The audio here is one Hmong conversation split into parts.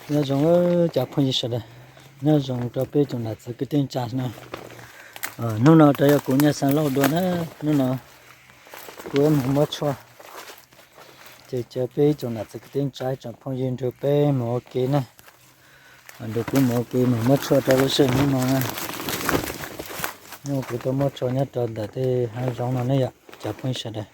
Nyob zoo cov phooj ywg sawv daws, nyob zoo rau peb ib tsoom nam txiv kwv tij neej tsa no. Hnub no rau yog kuv Nyaj Xeeb Lauj dua na, hnub no kuv mus muab tshuaj, ces caw peb ib tsoom nam txiv kwv tij neej tsa ib tsoom phooj ywg nrog peb mus ua ke na. Nrog kuv mus ua ke mus muab tshuaj rau lub sij hawm hnub no. Hnub no kuv tuaj muab tshuaj nyob rau ntawm tej hav zoov no ne yom cov phooj ywg sawv daws.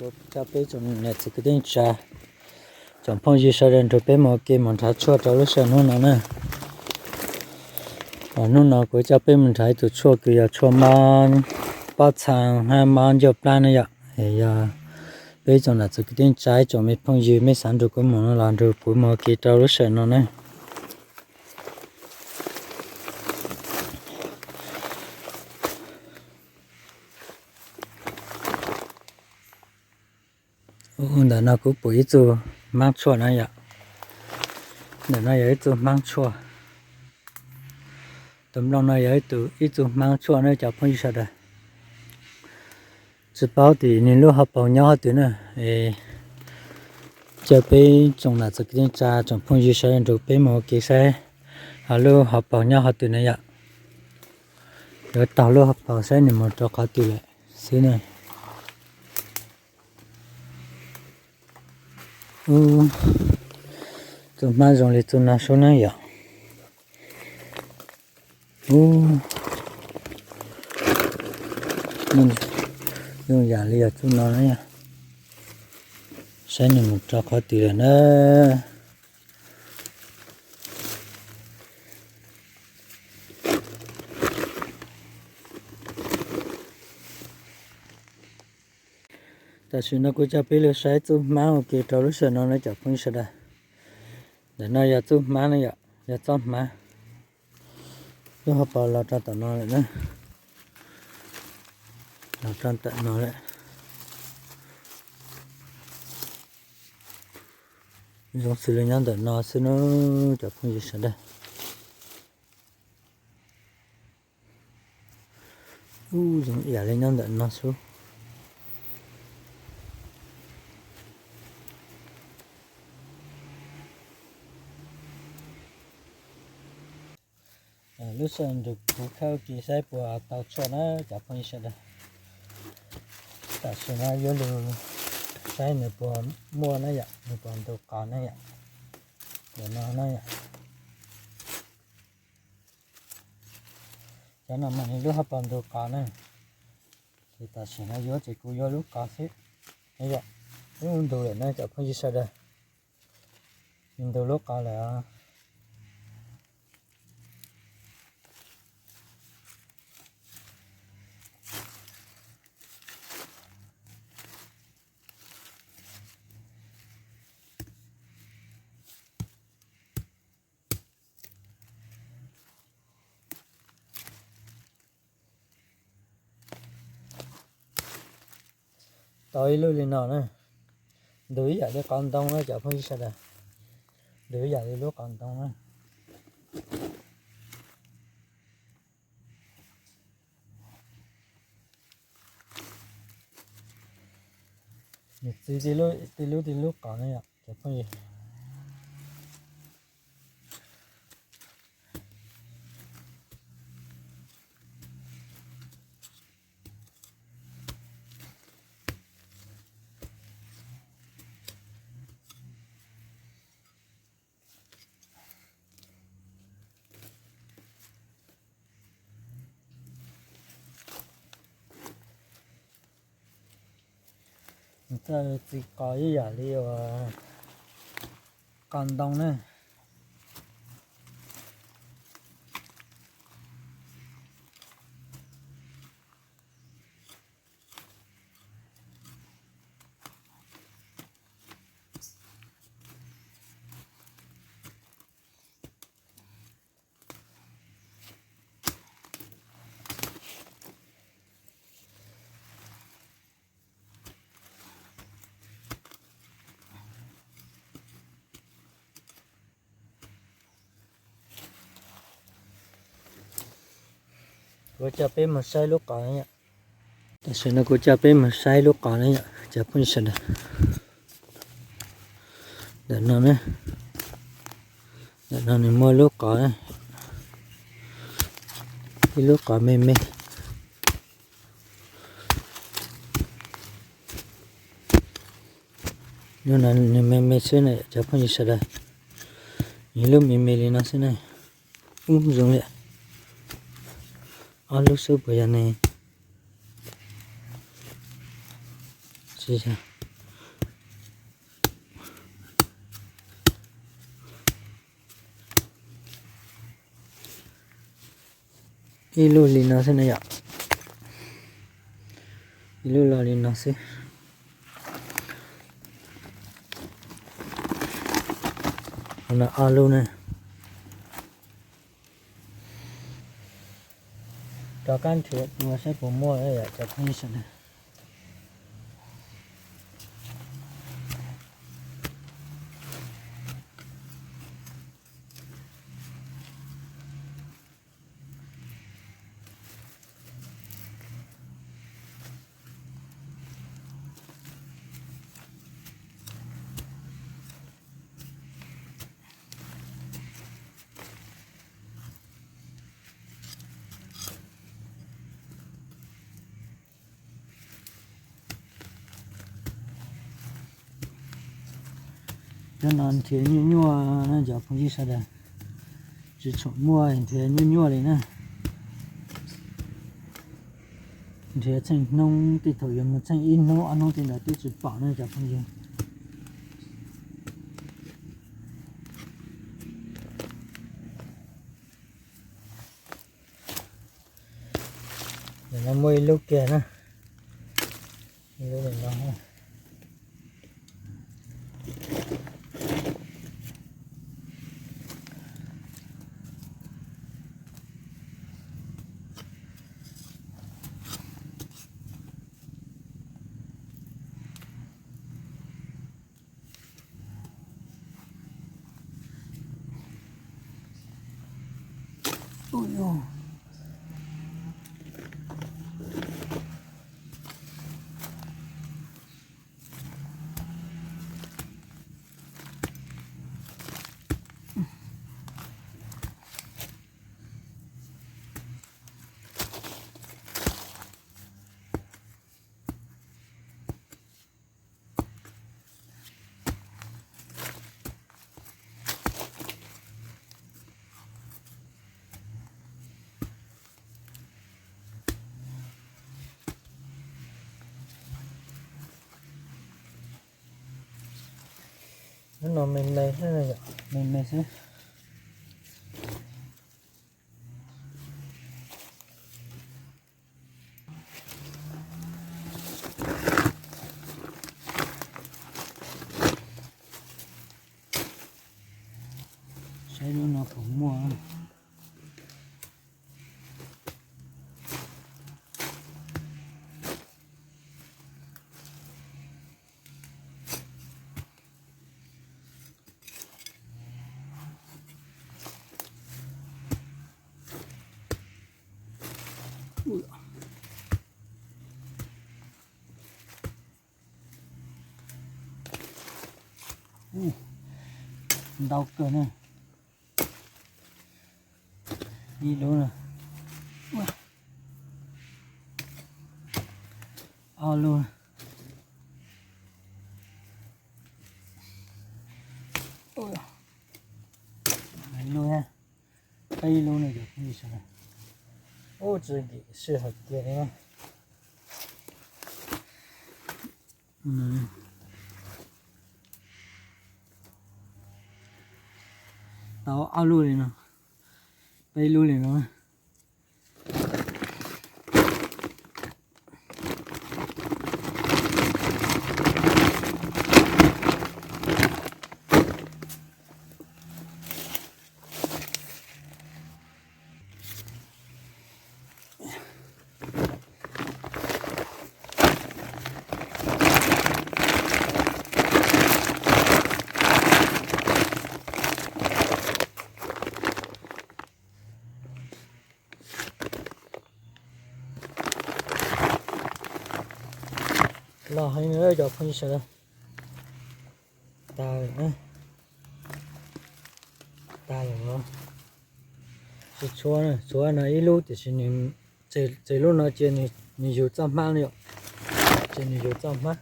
Kuv coj peb tsoom niam txiv kwv tij neej tsa, tsoom phooj ywg sawv daws nrog peb mus ua ke mus nrhav tshuaj rau lub sij hawm hnub no na. Hnub no kuv coj peb mus nrhav ib tus tshuaj kws yog tshuaj mob pob txha hab mob ncauj plab na yom. Yog peb tsoom niam txiv kwv tij neej tsa, tsoom me phooj ywg mej xav nrug kuv mus no los nrug kuv mus ua ke rau lub sij hawm no na. Ntawm no kuv pum ib txug hmaab tshuaj na yom. Ntawm no yog ib txug hmaab tshuaj. Tus nplooj no yog ib txug hmaab tshuaj na cov phooj ywg sawv daws. Tsi paub tias nwg lub hauv paus nyob hov twg na. Coj peb tsoom niam txiv kwv tij neej tsa, tsoom phooj ywg sawv daws nrug peb mus ua ke saib lub hauv paus nyob hov twg na yom. Yuav taug lub hauv paus saib nwg mus rau qhov twg lawm xwb na. Ub, txuj hmab zoo li txuj no sub na yom. Ub, zoo yam li yog txuj no na yom. Saib nws mus rau qhov twg lawm na. Tam sim no kuv coj peb lug saib txuj hmab ua ke rau lub sij hawm no na cov phooj ywg sawv daws. Ntawm no yog txuj hmab na yom, yog txoj hmab. Lub hauv paus los rau tom no lawm na. Los rau ntawm no lawm. Zoo xws li nyob ntawm no xwb na cov phooj ywg sawv daws. Ub, zoo yam li nyob ntawm no xwb. Lub sij hawm nrug kuv khawb kis saib puas tau tshuaj na cov phooj ywg sawv daws. Tam sim no yuav lug saib nws puas muaj na yom, nws puas ntu qos na yom. Ntawm no na yom. Cov no mas nws lub hauv paus ntu qos na. Ces tam sim no yuav ces kuv yuav lub qos xwb. Yom, wb mus ntu lawm na cov phooj ywg sawv daws. Ntu lub qos lawm. Tau ib lub li no na. Ntu ib yam li qos ntoo na cov phooj ywg sawv daws. Ntu ib yam li lub qos ntoo na. Nws txi tib lub tib lub qos na yom cov phooj ywg. Nws txawj txi qos ib yam li uas qos ntoo na. Kuv coj peb mus saib lub qos na yom. Tam sim no kuv coj peb mus saib lub qos na yom cov phooj ywg sawv daws. Ntawm no na, ntawm no nws muaj lub qos, ib lub qos me me. Lub no nws me me xwb na cov phooj ywg sawv daws. Nws lub me me li no xwb na. Ub, zoo li ob lub xwb puas yog ne? Tsis yog. Ib lub li no xwb na yom. Ib lub los li no xwb. Qhov no ob lub na. Rov qab nrhiav dua saib puas muaj yom cov phooj ywg sawv daws. Cov no nrhiav nyuaj nyuaj na cov phooj ywg sawv daws. Tsis tshua muaj nrhiav nyuaj nyuaj li na. Nrhiav txheej hnub tej thaum yuav mus txheej ib hnub ob hnub tej ntawd twb tsis pom na cov phooj ywg. Nim no muaj ib lub kiag na. Ib lub nim no. Lub no me me xwb, me me xwb. Saib lub no puas muaj. Ntau kawg na. Ib lub na. Ob lub. Ib lub, peb lub no cov phooj ywg sawv daws. Ub, tsis nkim sij hawm kiag li na. Tau ob lub li no, peb lub li no. Los heev na cov phooj ywg sawv daws. Tag lawm na. Tag lawm os. Tsis tshuav na, tshuav no ib lub tiam sis nws, txij lub no ces nws yug txoj hmab na yom. Ces nws yug txoj hmab.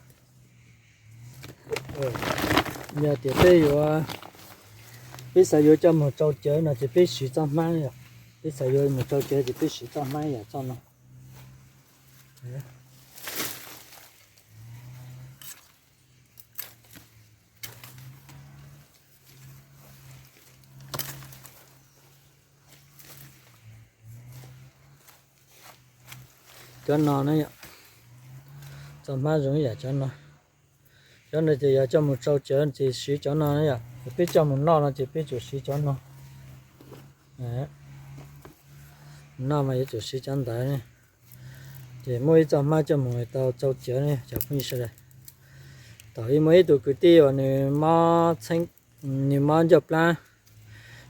Yog tias peb yuav, peb xav yuav coj mus tsau cawv no ces peb siv txoj hmab yom. Peb xav yuav mus tsau cawv ces peb siv txoj hmab yom, txoj no. Cov no na yom, txoj hmab zoo ib yam cov no. Cov no ces yog coj mus tsau cawv ces siv cov no na yom, peb coj mus noj no ces peb tsuas siv cov no. Noj mas yuav tsum siv cov ntawd ne. Ces muaj ib txoj hmab coj mus tau tsau cawv ne cov phooj ywg sawv daws. Thaum ub muaj ib tug kwv tij uas nws mob txheeb, nws mob ncauj plab,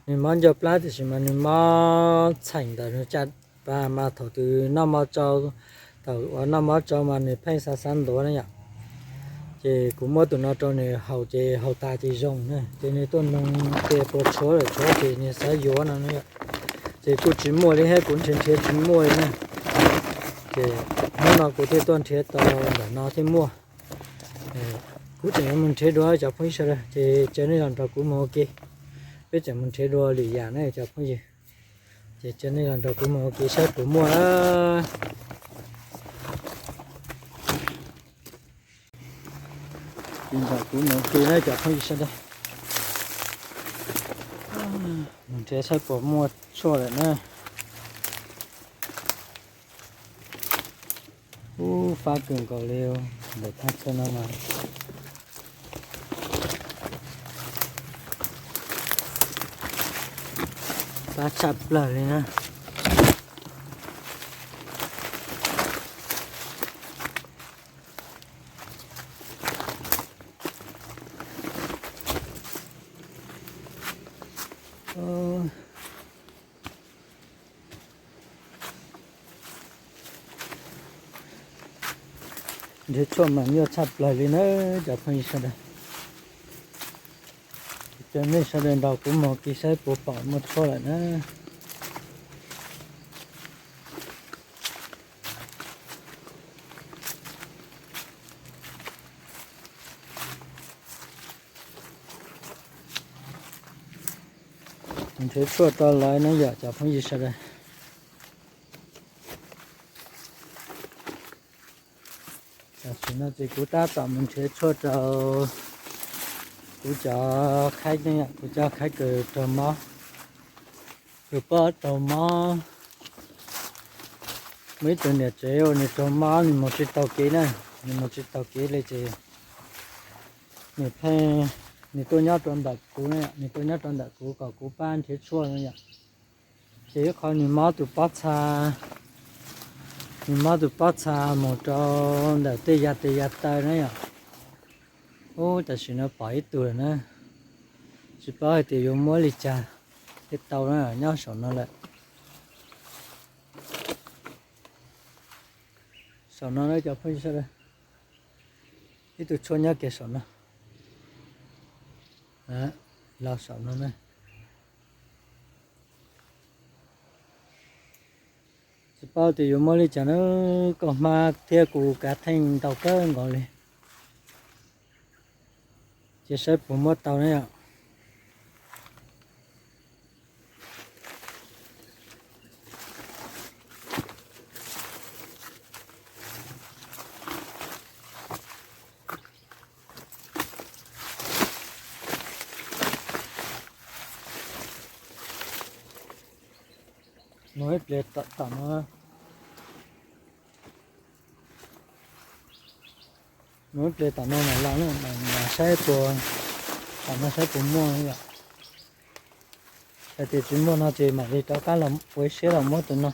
nws mob ncauj plab tiam sis mas nws mob txheem ntawm nws caj pas mas thaum twg noj mov tsau, thaum uas noj mov tsau mas nws pheej xav xav ntuav na yom. Ces kuv muab tus no rau nws haus ces haus tas ces zoo na, ces nws tuaj nug tias puas tshuav lawm, tshuav ces nws xav yuav no na yom. Ces kuj tsis muaj li thiab, kuv nrhiav nrhiav tsis muaj li na. Ces hnub no kuv thiaj tuaj nrhiav tau ntawm no thiaj muaj. Kuv tseem yuav mus nrhiav dua cov phooj ywg sawv daws, ces caw nej los nrog kuv mus ua ke. Peb tseem mus nrhiav dua lwm yam na cov phooj ywg. Ces caw nej los nrog kuv mus ua ke saib puas muaj na. Ces nrog kuv mus ua ke na cov phooj ywg sawv daws. Mus nrhiav saib puas muaj tshuaj lawm na. Ub, fab kawg nkaus li, ntawm thaj chaw no mas fab tshaj plaws li na. Nrhiav tshuaj mas nyuaj tshaj plaws li na cov phooj ywg sawv daws. Ces nej sawv daws nrog kuv mus ua ke saib puas pom muaj tshuaj lawm na. Nrhiav tshuaj rau lawv na yom cov phooj ywg sawv daws. Tam sim no ces kuv tab tom mus nrhiav tshuaj rau kuv cov khaib, kuv cov khaib kws raug mob, kws pob raug mob. Muaj ib tug niam tsev uas nws raug mob, nws mus tsis taus kev na, nws mus tsis taus kev li ces nws pheej, nws tuaj nyob rau ntawm kuv na, nws tuaj nyob rau ntawm kuv kom kuv pab nrhiav tshuaj no yom. Ces ib qho nws mob tus pob txha, nws mob tus pob txha mus rau ntawm tej yav tes yav taw na yom. Ub, tam sim no pom ib tug lawm na, tsis paub hais tias yuav muab li cas thiaj tau na, nyob saum no lawm. Saum no na cov phooj ywg sawv daws, ib tug tshuaj nyob kiag saum no, los saum no na. Tsis paub tias yuav muab li cas na, koj hmab thiab kuv kav theej ntau kawg nkaus li. Ces saib puas muab tau na yom. Mus ib pliag tom no, mus ib pliag tom no mam los, mam saib puas, tom no saib puas muaj yom. Hais tias tsis muaj no ces mam li rov qab los ua siab los muab tus no.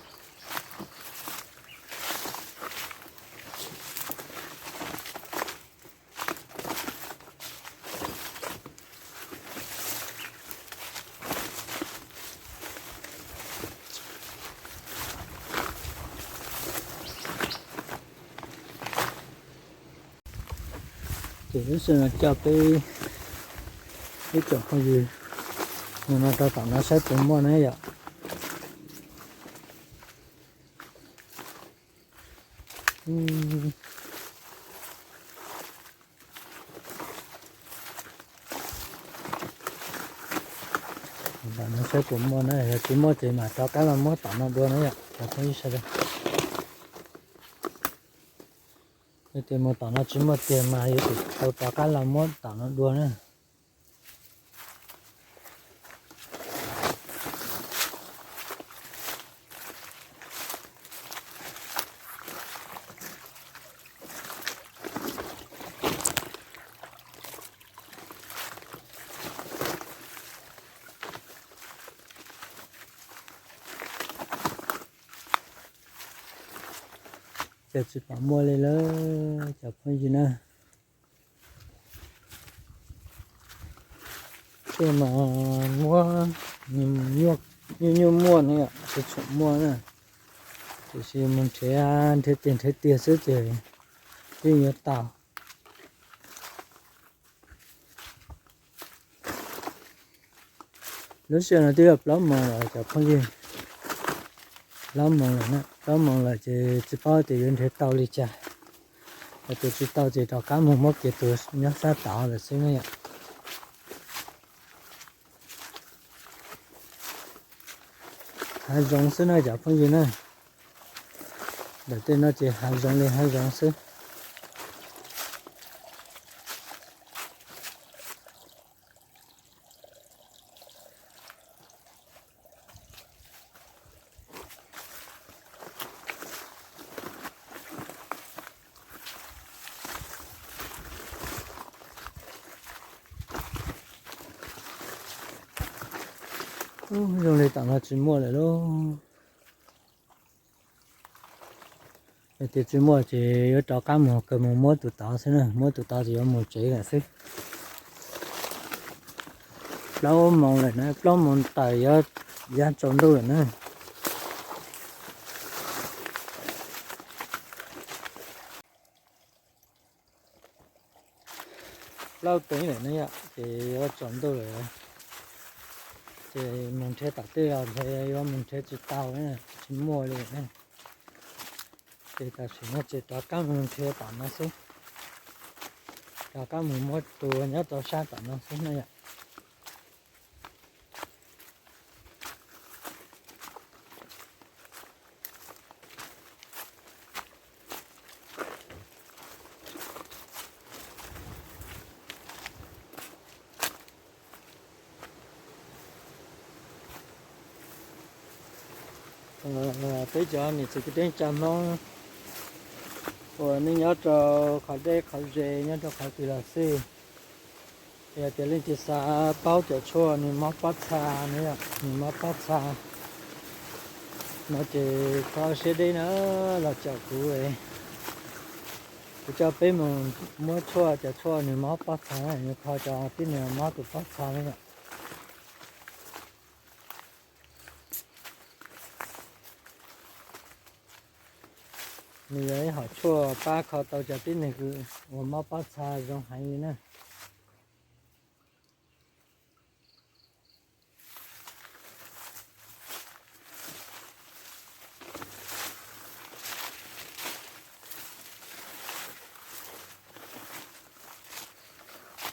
Ces lub sij hawm no coj peb ib tsoom phooj ywg mus no rau tom no saib puas muaj na yom. Tom no saib puas muaj na, yog tsis muaj ces mam rov qab los muab tom no dua na yom cov phooj ywg sawv daws. Yog tias mus tom no tsis muaj tiag mas yuav tsum tau rov qab los muab tom no dua na. Ces tsis pom muaj li lawm cov phooj ywg na. Tuaj mas muab, nyuaj nyuaj muaj ne yom, tsis tshua muaj na. Tiam sis mus nrhiav nrhiav tiag nrhiav tiag xwb ces yeej yuav tau. Lub sij hawm no twb yog plaub moos lawm cov phooj ywg. Plaub moos lawm na, plaub moos lawm ces tsis paub tias yuav nrhiav tau li cas. Yog tias tsis tau ces rov qab mus muab kiag tus nyob sab tod lawm xwb na yom. Hav zoov xwb na cov phooj ywg na. Ntawm tej no ces hav zoov li hav zoov xwb. Ub, zoo li tom no tsis muaj lawm lauj. Yog tias tsis muaj ces yuav rov qab mus kawg mus muab tus tod xwb na, muab tus tod ces yuav mus tsev lawm xwb. Plaub moos lawm na, plaub moos tawm yuav, yuav tsaus ntuj lawm na. Plaub teev lawm na yom, ces yuav tsaus ntuj lawm. Ces mus nrhiav tom tej los nrhiav yuav mus nrhiav tsis tau, tsis muaj li na. Ces tam sim no ces rov qab mus nrhiav tom no xwb. Rov qab mus muab tus nyob rau sab tom no xwb na yom. Peb cov niam txiv kwv tij neej tsa Hmoob uas nej nyob rau qhov deb qhov ze, nyob rau qhov twg los xij, yog tias leej twg xav paub cov tshuaj nws mob pob txha, nws mob pob txha no ces kho siab deb na los caum kuv, kuv coj peb mus muab tshuaj, cov tshuaj nws mob pob txha, nws kho cov tib neeg mob tus pob txha na yom. Nws yog ib hom tshuaj pab kho tau cov tib neeg uas mob pob txha zoo heev li na.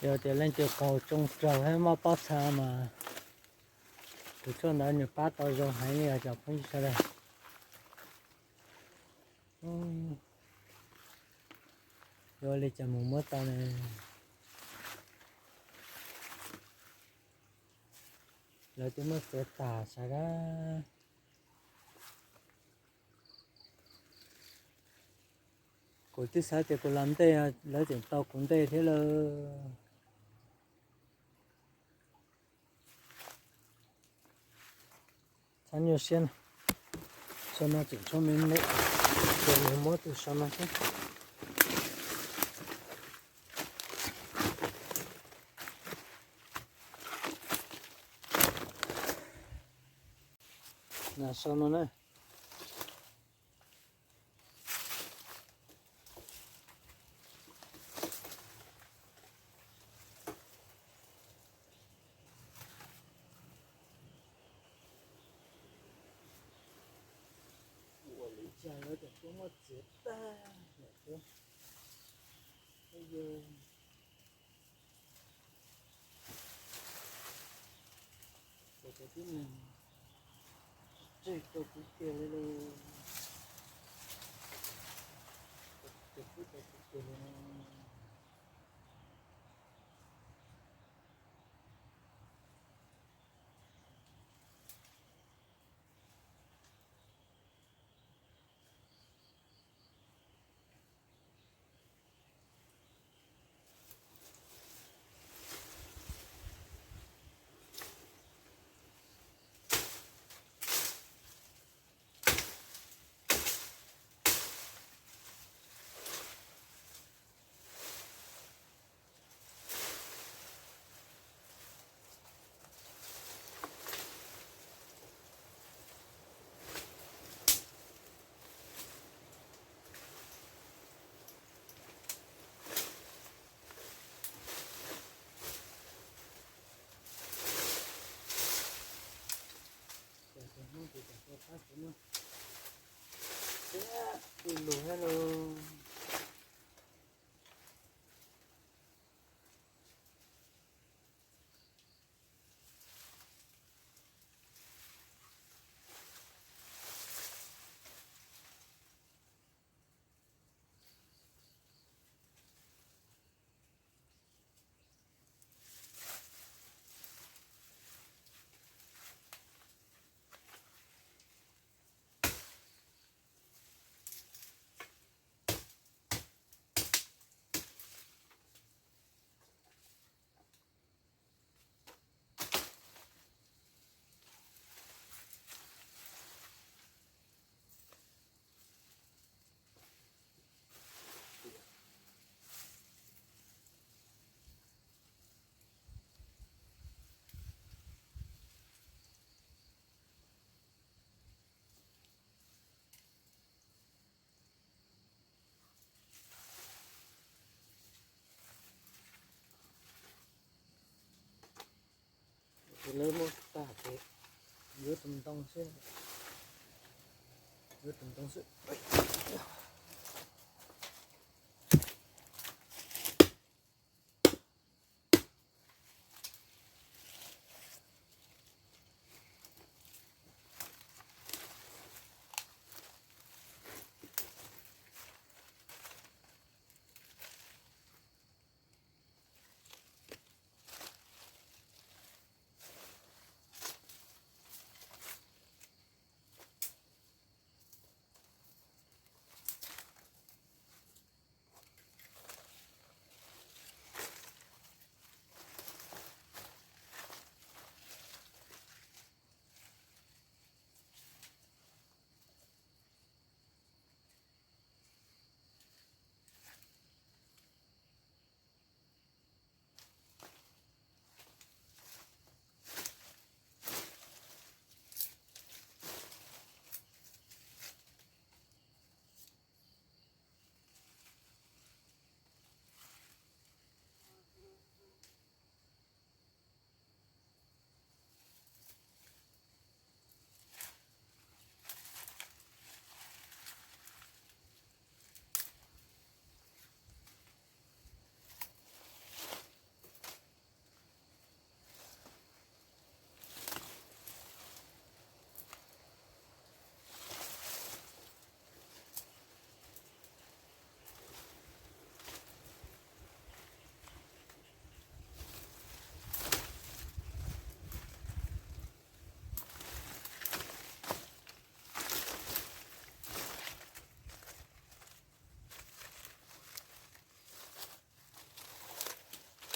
Yog tias leej twg qaug tsoo raug thiab mob pob txha mas tus tshuaj ntawd nws pab tau zoo heev li os cov phooj ywg sawv daws. Yuav ua li cas mus muab tau ne? Lawv twb muab txiav tag sav dab. Kuv twb xav tias kuv los ntej lawv tseem tau kuv ntej thiab lawm. Txhob nyuaj siab na, sau no tseem tshuaj me me, ces nws muab tus sau no thiab. Na sau no na. Ua li cas lawv tseem tuaj muab txiav tag lawm thiab. Ces cov tib neeg tseg rau kuv kiag li lauj. Ces pub rau kuv kiag li no. Ib lus thiab lauj. Lawv muab tag ces yuav tus ntoo xwb, yuav tus ntoo xwb.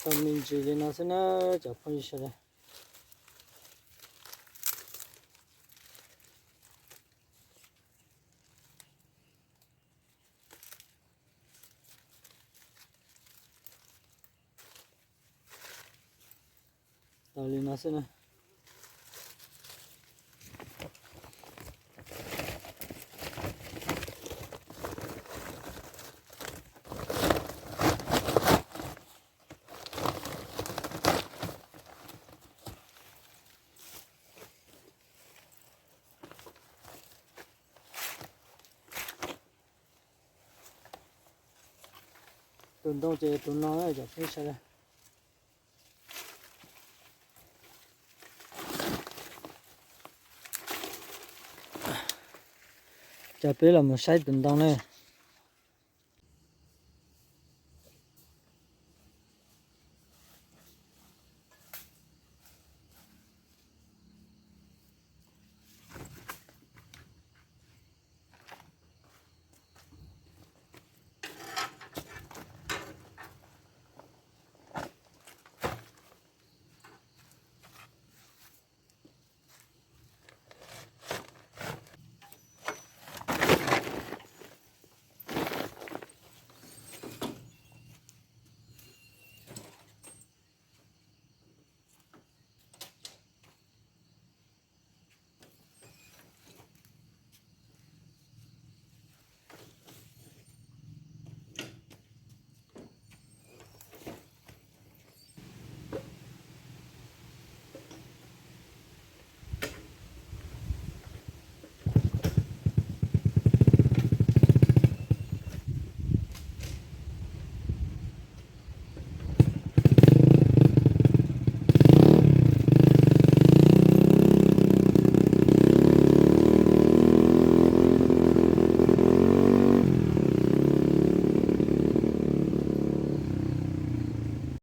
Tau me ntsis li no xwb na cov phooj ywg sawv daws. Tau li no xwb na. Tus ntoo ces tus no cov phooj ywg sawv daws. Cov peb los mus saib tus ntoo ne.